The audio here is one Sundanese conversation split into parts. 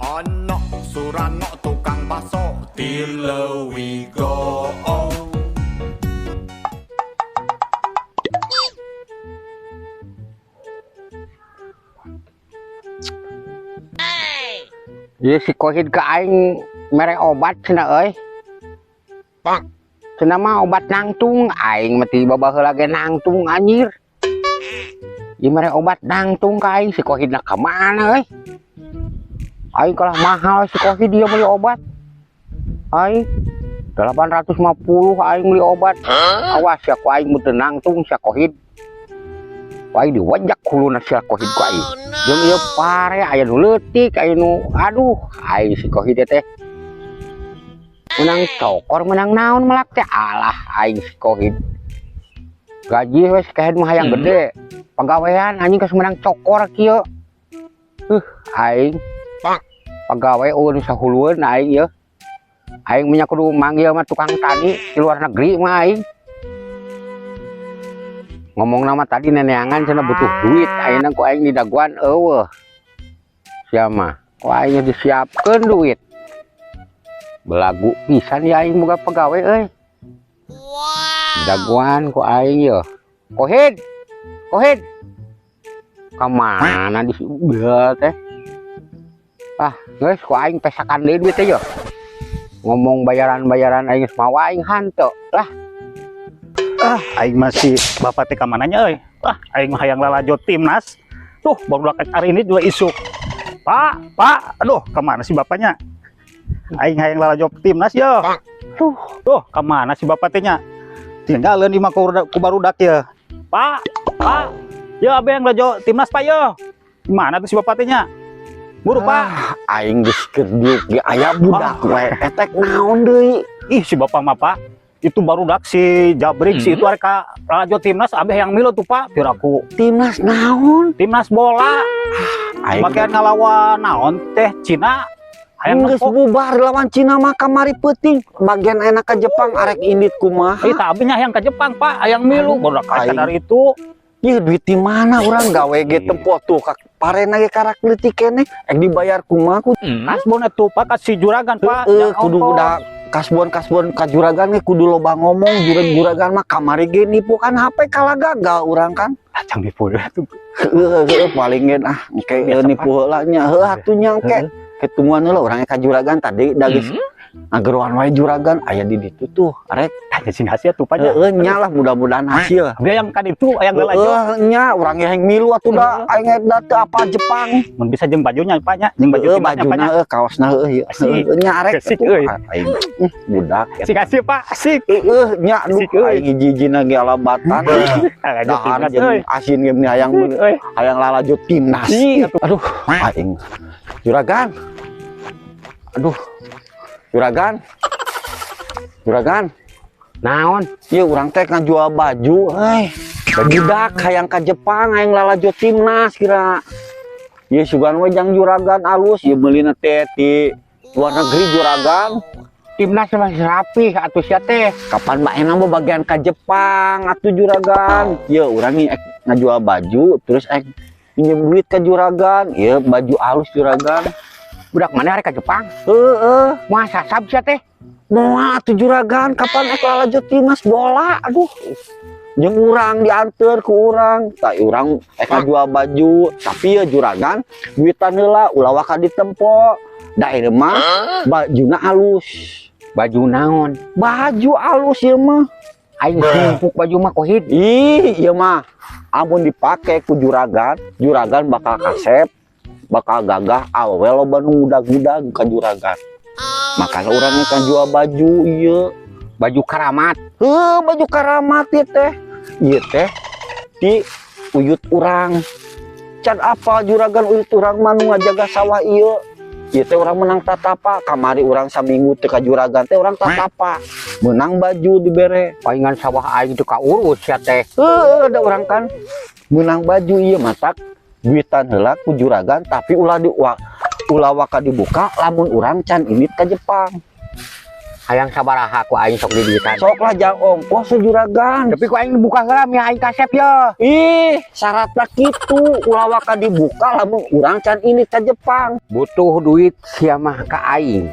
Ono Surano tukang baso di Leuwigoong. Ieu si Kohid ka aing mere obat cenah euy. Pak. Cenah mah obat nangtung, aing mah ti baheula ge nangtung anjir. Ieu mere obat nangtung ka aing, si Kohidna ka mana euy? Aing kalah mahal si Kohid dia beli obat. Aing 850 aing beli obat. Awas ya ku aing mun teu nangtung si Kohid. Ku aing diwajak huluna si Kohid ku aing. Jeung ieu pare aya nu leutik, aya nu aduh, aing si Kohid teh. Menang cokor, menang naon melak teh, alah aing si Kohid. Gaji we si Kohid mah hayang gede. Pagawean anjing geus menang cokor kieu. Aing. Pak. Pagawe eueun sahulueun aing ieu. Aing mah kudu manggil mah tukang tani di luar negeri mah aing. Ngomong nama tadi neneangan cenah butuh duit, ayeuna ku aing didaguan eueuh. Sia mah, ku aing disiapkeun duit. Belagu pisan ya aing boga pagawe euy. Daguan ku aing ye. Kohid. Kohid. Ka mana di beuh teh? Ah, geus ku aing pesakan deui duit teh ye. Ngomong bayaran-bayaran aing geus mawa aing hanteu lah. Ah, aing masih bapak teh ka mananya euy. Ah, aing mah hayang lalajo timnas. Tuh, baru hari ini juga isuk. Pak, Pak, aduh, kemana sih bapaknya? Aing hayang lalajo timnas yo. Tuh, tuh, kemana sih bapak teh nya? Tinggalin di mah ku barudak ya. Pak, Pak, yo abe yang lalajo timnas Pak yo. Gimana tuh si bapak teh nya? Buru Pak. Ah, aing geus keur diuk ge aya budak we. Etek naon deui? Ih, si bapak mah Pak. Itu barudak si Jabrik si itu arek lalajo timnas abe yang milu tuh Pak. Biar aku timnas naon? Timnas bola. Aing bagian ngalawan naon teh Cina. Hayang geus bubar lawan Cina mah kamari peuting. Bagian enak ke Jepang arek indit kumaha? Ih, tapi nya hayang ke Jepang Pak, hayang milu barudak kaca dari itu. Ih, duit di mana urang gawe ge tempo tuh ka parena ge karak leutik keneh ek dibayar kumaha ku? Kasbon atuh Pak ka si juragan Pak. Heeh, kudu budak kasbon-kasbon ka juragan ge kudu loba ngomong, juragan mah kamari ge nipu kan HP kalah gagal urang kan. Ah, cang nipu atuh. Heeh, paling ge ah engke nipu heula nya. Heuh atuh nya engke. Ketemuan heula urang ka juragan tadi da geus ngageroan wae juragan aya di ditu tuh arek. Tanya sing hasil tuh Pak. Heeh nya lah mudah-mudahan hasil. Dia yang kan itu yang lalajo. Heeh nya urang ge hayang milu atuh da aing da teu apa Jepang. Mun bisa jeung bajunya Pak nya, jeung baju timnasnya Pak nya. Bajuna heuh kaosna heuh ieu. Heuh nya arek Asik atuh. euy. Aing budak. Asik asik Pak, asik. Heeh nya aduh aing hiji-hijina ge alabatan. Lalajo Dahar timnas jeung euy. asin ge meni hayang hayang lalajo timnas. Aduh aing juragan. Aduh. Juragan. Juragan. Naon? Ieu urang teh ngajual baju euy. Budak hayang ka Jepang hayang lalajo timnas kira. Ieu sugan we jang juragan alus ieu meulina teh ti luar negeri juragan. Timnas masih rapih atuh sia teh. Kapan bae mah bagian ka Jepang atuh juragan. Ieu urang nih ek ngajual baju terus ek pinjem duit ka juragan. Ieu baju alus juragan. Budak mana arek ka Jepang? Heeh. Moal sasab sia teh. Moal atuh juragan kapan ek lalajo timnas bola aduh. Jeung urang dianteur ku urang, tah urang ek ngajual baju, tapi ya juragan duitan heula ulah waka ditempo. Da ieu mah bajuna alus. Baju naon? Baju alus ieu mah. Aing sumpuk baju mah Kohid. Ih, ieu mah amun dipake ku juragan, juragan bakal kasep, bakal gagah awewe loba nu ngudag-ngudag ka juragan. Makanya urang kan jual baju ieu, baju karamat. Heuh, baju karamat ieu teh. Ieu teh di uyut urang. Can apa juragan uyut urang mah nu ngajaga sawah ieu. Ieu teh urang menang tatapa, kamari urang saminggu teh ka juragan teh urang tatapa. Menang baju dibere. Palingan sawah aing teu kaurus sia teh. Heuh, da urang kan menang baju ieu matak duitan heula ku juragan tapi ulah di ulah waka dibuka lamun urang can indit ka Jepang. Hayang sabaraha ku aing sok diduitan. Sok lah jang ongkos juragan. Tapi ku aing dibuka heula mie aing kasep ye. Ih, syaratna kitu ulah waka dibuka lamun urang can ini ka Jepang. Butuh duit sia mah ka aing.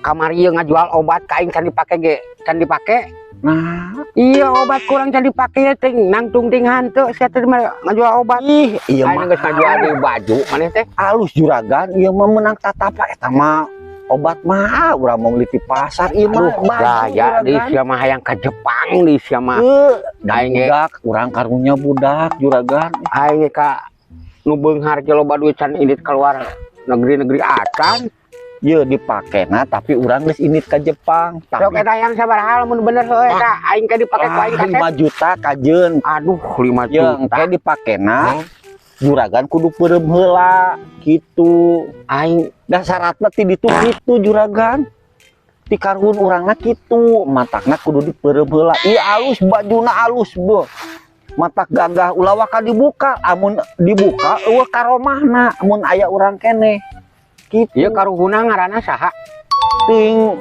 Kamari ieu ngajual obat ka aing can dipake ge, can dipake. Nah, iya obat kurang can dipake ting nangtung ting hanteu sia teh ngajual obat. Ih, iya mah geus ngajual di baju maneh teh. Alus juragan, ieu mah menang tatapa eta mah. Obat mah urang mau beli di pasar ieu mah gaya di sia mah hayang ka Jepang di sia mah. Aing budak urang karunya budak juragan. Aing ka nu beunghar ge loba duit can indit keluar negeri-negeri acan. Ye dipakena tapi urang geus indit ka Jepang. Sok eta hayang sabaraha lamun bener heuh eta aing ke dipake ku aing 5 juta kajeun. Aduh 5 juta. Ye engke dipakena juragan kudu peureum heula kitu. Aing da syaratna ti ditu kitu juragan. Ti karuhun urangna kitu, matakna kudu dipeureum heula. Ieu alus bajuna alus beuh. Matak gagah ulah waka dibuka, amun dibuka eueuh karomahna amun aya urang keneh. Kitu. Ieu karuhunna ngaranna saha? Ting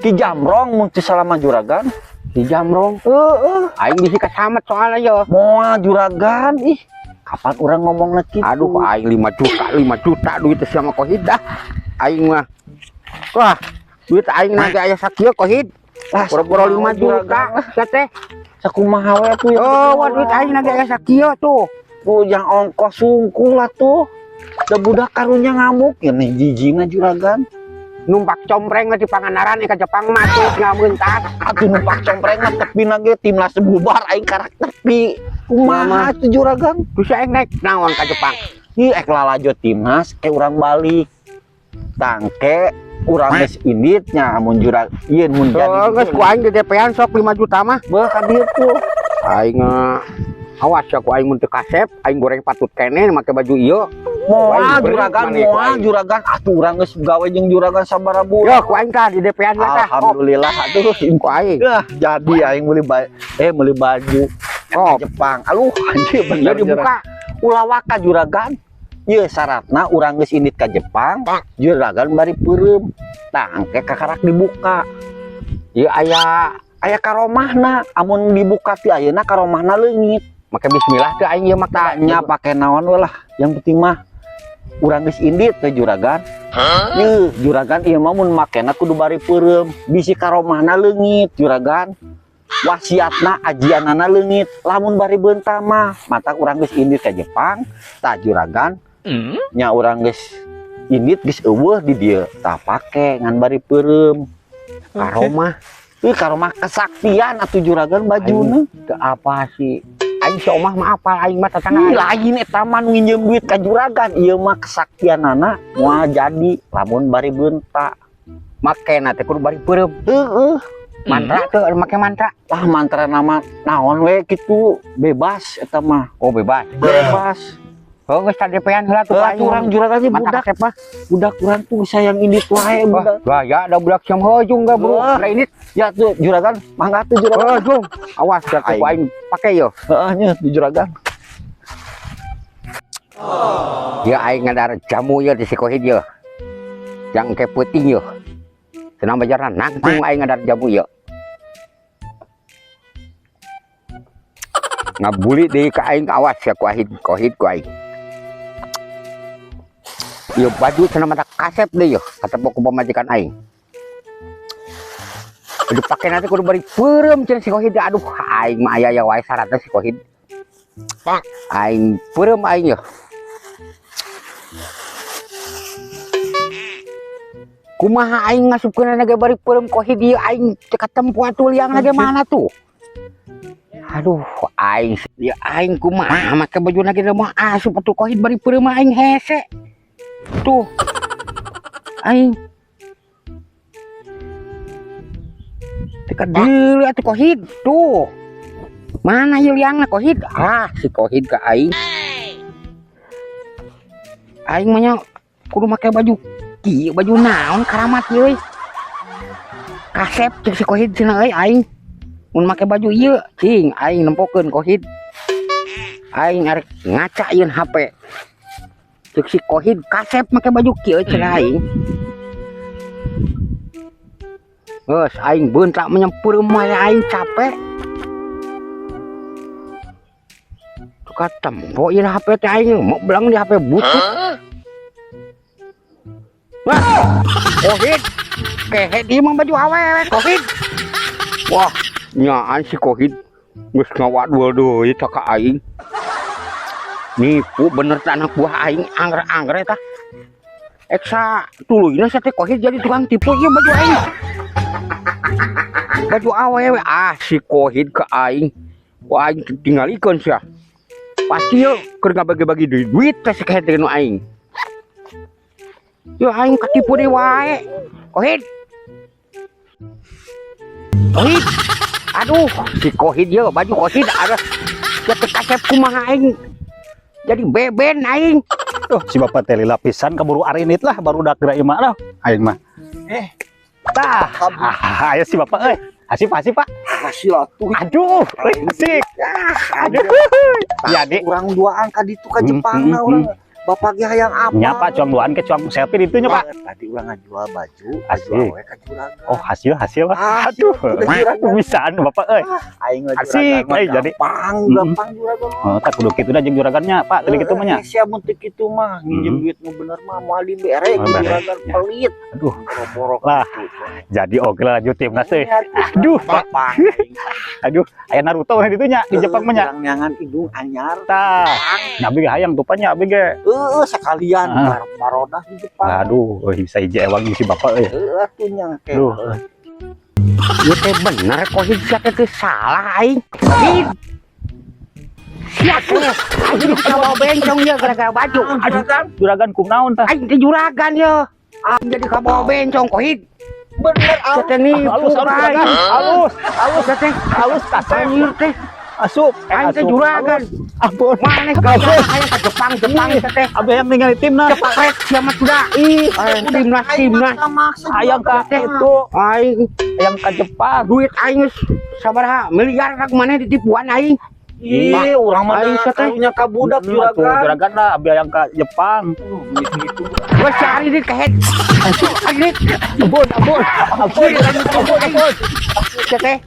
Ki Jamrong mun teu salah mah juragan. Ki Jamrong? Heeh. Aing bisi kasamet soalna ye. Moal juragan ih. Kapan orang ngomongna kitu? Aduh aing 5 juta, 5 juta duit teh sama Kohid dah. Aing mah. Wah, duit aing na ge aya sakieu Kohid. Lah, pura-pura 5 juta sia teh. Sakumaha we tuh ya. Oh, wah duit aing na ge aya sakieu tuh. Tuh jang ongkos sungkuh lah tuh. Da budak karunya ngamuk ya nih jijina juragan. Numpak compreng lah di Pangandaran ka Jepang mah tuh ngameuntas. Atuh numpak compreng mah tepi na ge timnas bubar aing karak tepi. Kumaha atuh juragan? Terus aing naik naon ka Jepang? Ih ek lalajo timnas ke urang balik. Tangke urang geus inditnya amun jurag ieu mun jadi. Oh, geus ku aing di DP-an sok 5 juta mah. Beuh ka dieu tuh. Aing awas ya ku aing mun teu kasep, aing goreng patut keneh make baju ieu. Moal juragan, moal juragan atuh urang geus gawe jeung juragan sabaraha bulan. Yo ku aing tah di DP-an lah tah. Alhamdulillah atuh ku aing. Yah, jadi aing meuli meuli baju oh Jepang. Aduh anjir bener dibuka. Ulah waka juragan. Ieu syaratna urang geus indit ka Jepang, juragan bari peureum. Tah engke kakarak dibuka. Ieu aya aya karomahna, amun dibuka ti ayeuna karomahna leungit. Make bismillah teu aing ieu mah nya pake naon we lah. Yang penting mah urang geus indit teh juragan. Yeuh, juragan ieu mah mun makena kudu bari peureum, bisi karomahna leungit juragan. Wasiatna ajianana leungit, lamun bari beunta mah matak urang geus indit ka Jepang, tah juragan nya urang geus indit geus eueuh di dieu, tah pake ngan bari peureum. Karomah, ih karomah kesaktian atuh juragan bajuna. Teu apa sih? Aing si omah mah apal aing mah tatangga. Ih lain eta mah nu nginjem duit ka juragan, ieu mah kesaktianana moal jadi lamun bari beunta. Makena teh kudu bari peureum. Heeh. Mantra teu make mantra. Lah mantra nama naon we kitu bebas eta mah. Oh bebas. Bebas. Oh geus DP-an heula tuh aing. Urang juragan ge budak mah. Budak urang tuh sayang indit wae budak. Wah ya ada budak siam hojung ga bro. Lah ini ya tuh juragan mangga tuh juragan. Hojung. Awas ya ku aing pake yo. Heeh nya di juragan. Ya aing ngadar jamu ye di si Kohid ye. Jang ke peuting ye. Senang bajarna nangtung aing ngadar jamu ye. Ngabuli deui ka aing awas ya ku ahid Kohid ku aing. Ieu baju cenah mata kasep deui yeuh katepok ku pamajikan aing. Dipake nanti kudu bari peureum cenah si Kohid. Aduh aing mah aya wae syaratna si Kohid. Aing peureum aing yeuh. Kumaha aing ngasupkeun ge bari peureum Kohid ieu aing teu katempo atuh liangna ge mana tuh. Aduh aing ya aing kumaha make bajuna ge moal asup atuh Kohid bari peureum aing hese. Tuh aing teka deuleu atuh Kohid tuh. Mana ieu liangna Kohid? Ah si Kohid ka aing. Aing mah nya kudu make baju kieu, baju naon karamat ieu euy. Kasep cek si Kohid cenah euy aing. Mun make baju ieu cing aing nempokeun Kohid. Aing arek ngaca ieun HP. Cek si Kohid kasep make baju kieu cenah aing. Geus aing beuntak menyempur mah aing capek. Tuh tempo ieu HP teh aing mau belang di HP butut. Wah, Kohid. Kehed ieu mah baju awewe Kohid. Wah, nyaan si Kohid geus ngawadul deui tah ka aing. Nipu bener teh anak buah aing angger-angger eta. Eksa tuluyna sia teh Kohid jadi tukang tipu ieu baju aing. Baju awewe ah si Kohid ka aing. Wah aing tinggalikeun sia. Pasti yeuh keur ngabagi-bagi duit teh si Kehed teh nu aing. Yo aing katipu deui wae. Kohid. Kohid. Aduh, si Kohid yeuh baju Kohid aduh. Ya teu kasep kumaha aing. Jadi beben aing. Tuh, si bapak teh lila pisan kaburu arinit lah barudak geura imah lah aing mah. Tah, aya si bapak euy. Hasip hasip Pak. Hasil atuh. Aduh, euy asik. Aduh. Jadi Urang duaan ka ditu ka Jepang na urang. Bapak ge hayang apa? Nya Pak cuang duaan ke cuang selfie ditunya Pak. Tadi urang ngajual baju, Asik. baju awewe ka juragan. Oh, hasil hasil Pak. Hasil, Aduh, udah juragan. bisaan Bapak euy. Aing mah Asik, juragan mah euy, jadi. gampang, gampang juragan mah. Oh, tak kudu kitu dah jeung juragannya Pak, tadi kitu mah nya. Sia mun teu kitu mah nginjem duit nu bener mah moal dibere Oh, ku bere. juragan Ya. pelit. Aduh. Borok-borok Lah. gitu. Jadi oke lah lanjut timnas euy. Iya, Aduh, Pak. Jepang. Aduh, aya Naruto mah ditunya di Jepang mah nya. Urang nyangan hidung anyar. Tah, nya abdi ge hayang tupanya abdi ge. Heeh, sekalian Ah. barodas di Jepang. Aduh, euy bisa hiji ewang jeung si bapak euy. Heeh atuh nya ke. Aduh, Ieu teh bener Kohid sia teh teu salah aing. Kohid. Sia teh aing kabawa bencong ieu gara-gara baju. Aduh, juragan kunaon tah? Aing teh juragan ye. Aing jadi kabawa bencong Kohid. Bener Sia teh nipu Halus, halus, aing. juragan. Halus, halus, Sia teh halus kasep. anjir teh. Asup, Aing teh asup. juragan. Ampun. Maneh ka hayang ka Jepang Jepang sia teh. Abdi hayang ningali timnas. Cepet sia mah sudah. Ih, Aing timnas timnas. hayang ka itu, Aing hayang ka Jepang. duit aing geus sabaraha miliar rak maneh ditipuan aing. Ih, urang mah Aing da sia teh. karunya ka budak Atuh, juragan. juragan lah, abdi hayang ka Jepang. Geus cari dit kehed. Aing dit. Ampun, ampun, ampun, ampun, ampun. Sia teh.